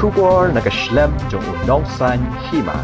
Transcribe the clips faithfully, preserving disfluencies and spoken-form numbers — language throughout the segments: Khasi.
Khubor na ka shlem jong u nongsaiñ hima.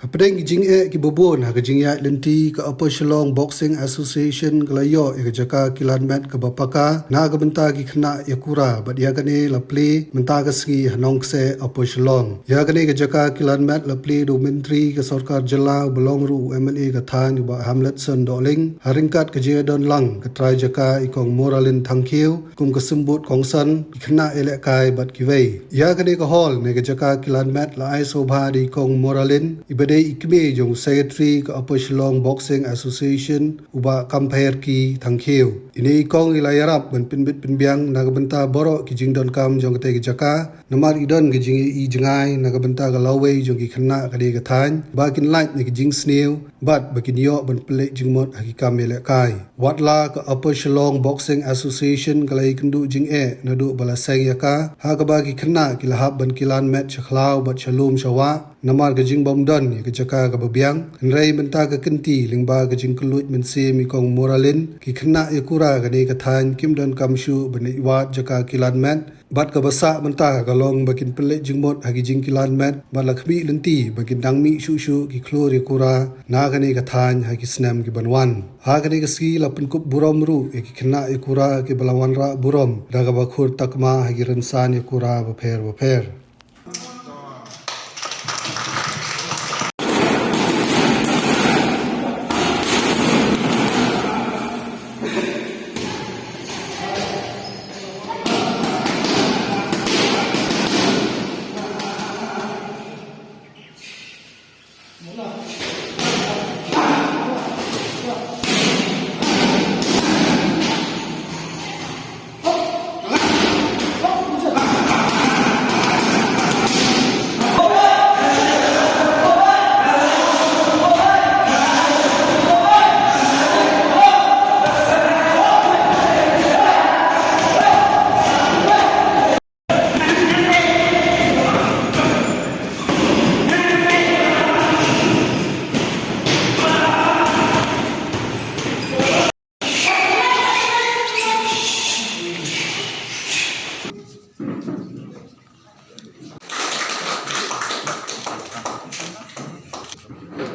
Hapdeng ki jingeh kiba bun ha ka jingïaid lynti, ka Upper Shillong Boxing Association ka la ïoh ïa ka jaka kilan met kaba paka na ka bynta ki khynnah ïakura, bad ïa kane la plie mynta ka sngi ha Nongkseh, Upper Shillong. Ïa kane ka jaka kilan met la plie da u Myntri ka Sorkar Jylla uba long ruh u M L A ka thaiñ, u Bah Hamletson Dohling, ha ryngkat ka jingïadon lang ka trai jaka i Kong Moralin Thangkhiew kum ka symbud kongsan, ki khynnah ïalehkai bad kiwei. Ïa kane ka hall ne ka jaka kilan met la ai sngewbha da i Kong Moralin, iba dei i kmie jong u Secretary ka Upper Shillong Boxing Association, u Bah Kamphairki Thangkhiew. Ine i kong i la ïarap ban pynbit pynbiang na ka bynta baroh ki jingdonkam jong katei ka jaka, namar i don ka jingïohi jngai na ka bynta ka lawei jong ki khynnah ka dei ka thaiñ ba kin lait na ki jingsniew bad ba kin ïoh ban pynleit jingmut ha ki kam ïalehkai. Watla ka Upper Shillong Boxing Association ka la ïakynduh jingeh naduh ba la seng ïa ka, ha kaba ki khynnah ki la hap ban kilan met sha khlaw bad sha lum sha wah namar ka jingbym don ïa ka jaka kaba biang. Hynrei mynta ka kynti lyngba ka jingkylluid mynsiem i Kong Moralin, ki khynnah ïakura kane ka thaiñ kim donkam shuh ban leit wad jaka kilan met, bad kaba sah mynta ka long ba kin pynleit jingmut ha ki jingkilan met, bad la khmih lynti ba kin dang mih shuh shuh ki khlur ïakura na kane ka thaiñ ha ki snem ki ban wan. Ha kane ka sngi la pynkup burom ruh ïa ki khynnah ïakura kiba la wanrah burom da kaba khur takma ha ki rynsan ïakura bapher bapher.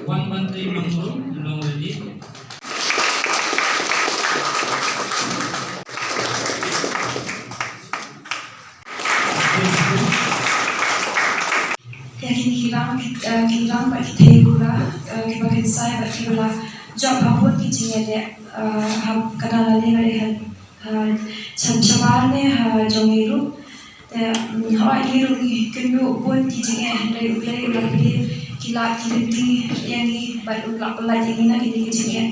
Wan ban trei mangrum, long ready. Ïa kine ki rang, eh, ki rang bad ki thei kura, eh, kiba kynsai bad kiba la jop ha bun ki jingïaleh, eh, ha ka dang lane lane ha, ha, sha-, shabar ne ha jong ngi ruh. Te, mm, ha ngi ruh ngi kynduh bun ki jingeh, hynrei U Blei u la plie ki lad ki lynti ïa ngi bad u la pynlait ïa ngi na kine ki jingeh.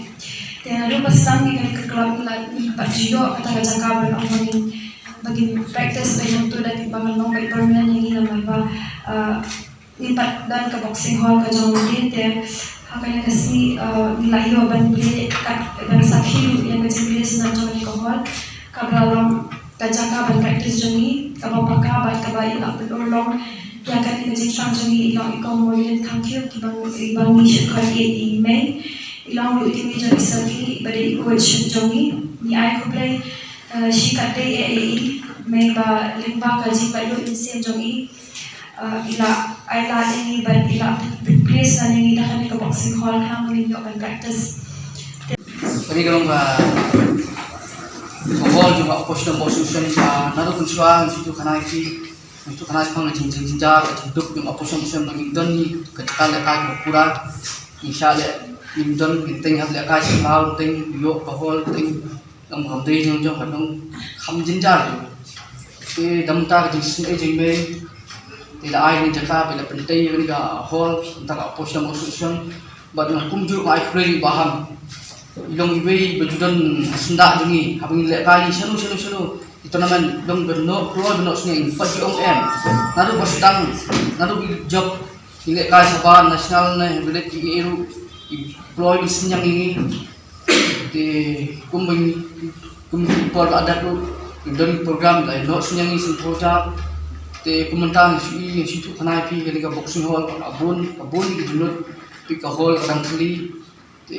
Te naduh ba sdang ïa kane ka club ngi la, ngi pat ju ïoh kata ka jaka ban ong ba ngin, ba ngin practice, ba ngin tu da ba ngin long ba permanent ïa ngi namar ba, ah, ngim pat don ka boxing hall ka jong ngi. Te ha kane ka sngi, eh, ngi la ïoh ban plie kat, ban sakhi ruh ïa ka jingplie sngewbha jong kane ka hall, kaba la long ka jaka ban practice jong ngi, kaba paka bad kaba i la pynurlong ïa kane ka jingthrang jong ngi. I long i Kong Moralin Thangkhiew, kiba ngi, kiba ngi shu khot ïa i Mei. I long ruh i kmie jong i Selki, iba dei i coach jong ngi. Ngi ai khublei, eh, shikatdei ïa i Mei ba lyngba ka jinglaitluid mynsiem jong i, ah, i la ai lad ïa ngi bad i la pynplie sngewbha ïa ngi da kane ka boxing hall khnang ba ngin ïoh ban practice. Kane ka long ka, ka hall jong ka Upper Shillong Boxing Association, ah, naduh mynshuwa ngi shu ïathuh khana ïa phi, ngi shu ïathuh khana shaphang ka jing, jing, jingjynjar, ka jingduk jong ka Upper Shillong Boxing Association ba ngim don ngi ka jaka lehkai kaba pura. Ngi shah leh, ngim don, ngim teng hap lehkai sha khlaw, teng ïoh ka hall, teng Ngam, ngam dei jong jong ka nong kham jynjar. Te da mynta ka jingsngew jong i Mei, te la ai kane ka jaka, ba la pyntei kane ka hall, mynta ka Upper Shillong Boxing Association. Bad nga kumjuh nga ai khublei ïa i Bah Ham. I long iwei ba ju don ha syndah jong ngi, haba ngi lehkai shano shano shano i tournament, long ba noh kloi ba noh sniang, pat ju ong em. Naduh ba sdang, naduh ba i jop, i lehkai shabar national ne, ba leit i eru, i kloi i sniang ïa ngi. Te kum ba ngi, kum ki por la dep ruh, ngi don program la ïa noh sniang ïa ngi sngewthuh jap. Te kum mynta ngi shu i, ngi shu ïathuh khana ïa phi kane ka boxing hall, ka bun, ka bun ki jinglut, phi, ka hall ka dang thylli. Te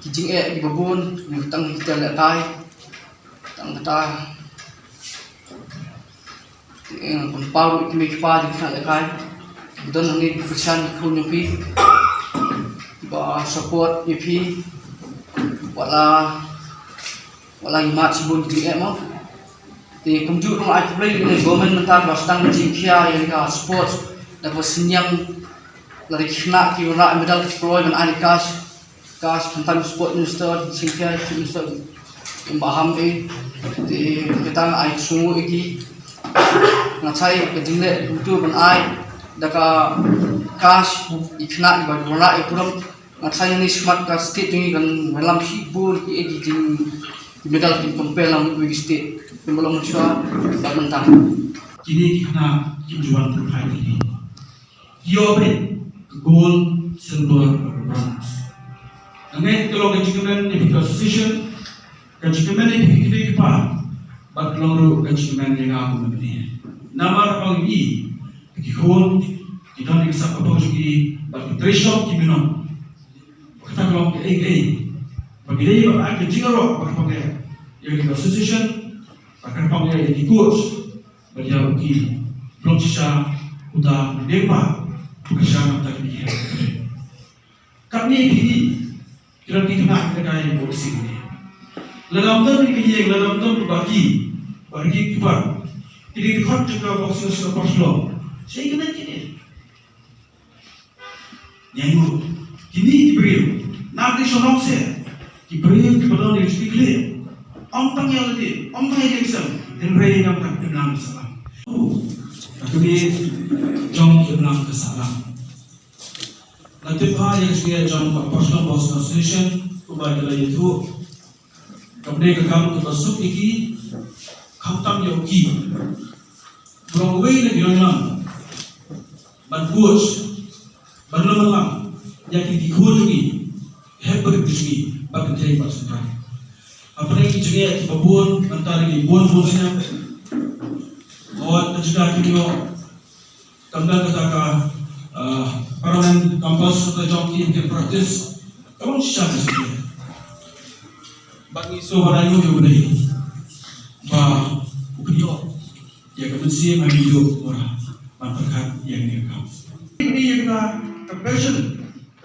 ki jingeh kiba bun, ngi tang kita lehkai. Tang kata. Eh, pynpaw ïa ki mei ki pa jong ki khynnah lehkai. Don hangne ki kyrshan ki khun jong phi. Ba support ïa phi. Wat la, wat la ngi mad shibun ki jingeh mo. Te kumjuh ruh ai khublei ïa ka government mynta ba sdang jingkhia ïa ka sports. Da ba synñiang lada ki khynnah ki wanrah medal ki kloi ban ai cash. Ka khamtam sport minister, singpia chief minister, im baham e, te kita ai sungu iki. Nga chai ka jingle tu ban ai da ka cash i khna i ba dona i puram. Nga chai ni smat ka state jong i kan malam shi bur ki e ki jing medal ki compare lam wi state. Ki malam chua ba mentang. Kini ki khna ki juan tu hai kini. Ïoh beit ka gold, silver bad ka bronze. Nga ngeit ka long ka jingkmen ïa phi ka association, ka jingkmen ïa phi ki kpa, bad ka long ruh ka jingkmen ïa nga kum u mynniem. Namar ba ngi ki khun ki don ïa ka sap ka pang jong ki bad ki trei shop ki minot. Kata ka long kaei kaei ba ki dei ba ai ka jingïaroh ba ka pang ïa ki association, ba ka pang ïa ki coach. Bad ïa u ki blok shisha uta u dei ba ka sha na ta ki. Katne ki ki ki la ki kena ka kai boxing ni. La dam dam ki ye la dam dam ba ki ba ki ki ba ki di khot jaka boxing sha pa shlong. Sai kena ki ni. Nyangu, kini ki briew, na ki shonong se, ki briew ki badon ïa ki kli. Ong tang ïa lade, ong tang ïa ki sem, hynrei ngam tak ki nang salam. Ka kli jong ki nang ka salam. Na tip ha ïa ki jong ka Personal Boss Association, ku ba ki la ïathuh. Kam dei ka kam kaba suk ïa ki, khamtam ïa u ki. Ba long wei na ki nongïalam ban coach, ban lum ban lang ïa ki, ki khun jong ki, hep bad ki jong ki, bad ki thei bad sngewthuh. Hapdeng ki jingeh kiba bun, nangta ki bun bun snem. Hooid, ka jingeh ki ïoh. Kam don kata ka, ah, permanent campus kata jong ki, ki practice. Ka long shisha ka jingeh. Bad ngi sngewbha ïa U Blei ba u pynïoh ïa ka mynsiem ha ngi ïoh mura ban pyrkhat ïa ngi ka. Ngi ïa ka, ka passion.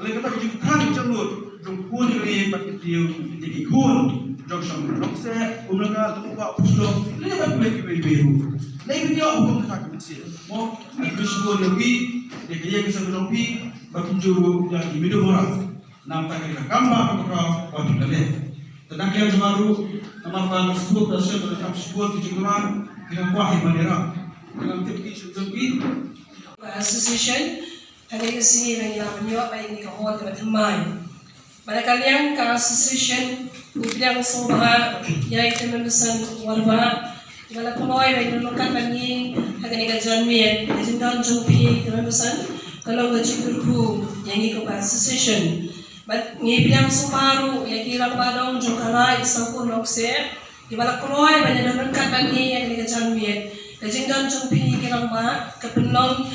Lei kata ka jingkyrpad jong lut jong khun jong ngi bad ki briew, ki khun jong shong jong se, um langa jong ba u shlong, lei bad lei ki bei bei ruh. Lei ki ïoh hukum kata ka mynsiem. Mo, ka mynsiem jong ngi, lei ka ïa ka sa jong phi, bad kumjuh ruh ïa ki mido mora. Namar ta ka kam ba ka ka ba phi ka leh. Tang ka jong ruh, namar ba ka suk ka suk ka kam suk ki jong ruh, ki kam kwah hi manera. Ki kam tip ki suk jong ki. Association, Kane ka sngi ba ngi la pynïoh ba ïa kane ka hall kaba thymmai. Bad na ka liang ka association ngi pdiang sngewbha ïa i Tymmen Basan Warbah ba la kloi ba ïa ngi ryngkat bad ngi ha kane ka janmiet. Ka jingdon jong phi Tymmen Basan ka long ka jingkyrkhu ïa ngi kum ka association. Bad ngi pdiang sngewbha ruh ïa ki rangbah dong jong ka Raid Sangkun Nongseh. Kiba la kloi ban ïadon ryngkat bad ngi ïa kane ka janmiet. Ka jingdon jong phi ki rangbah ka pynlong.